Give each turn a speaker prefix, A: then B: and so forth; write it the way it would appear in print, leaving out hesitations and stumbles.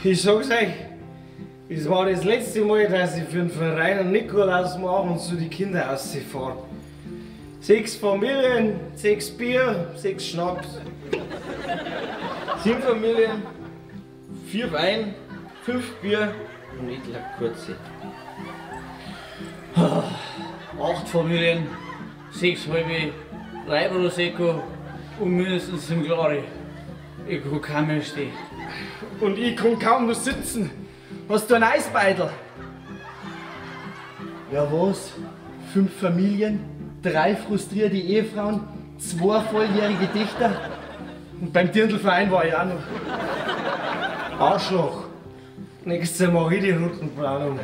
A: Ich sag's euch, es war das letzte Mal, dass ich für den Verein einen Nikolaus mache und zu die Kinder auszufahre. 6 Familien, 6 Bier, 6 Schnaps.
B: 7 Familien, 4 Wein, 5 Bier und etliche kurze.
C: 8 Familien, 6 halbe, 3 Prosecco und mindestens 7 Klare. Ich kann kaum mehr stehen.
A: Und ich kann kaum noch sitzen. Hast du ein Eisbeidel?
D: Ja was? 5 Familien, 3 frustrierte Ehefrauen, 2 volljährige Dichter.
A: Und beim Dirndlverein war ich auch noch. Arschloch. Nächstes Mal mach ich die Routenplanung.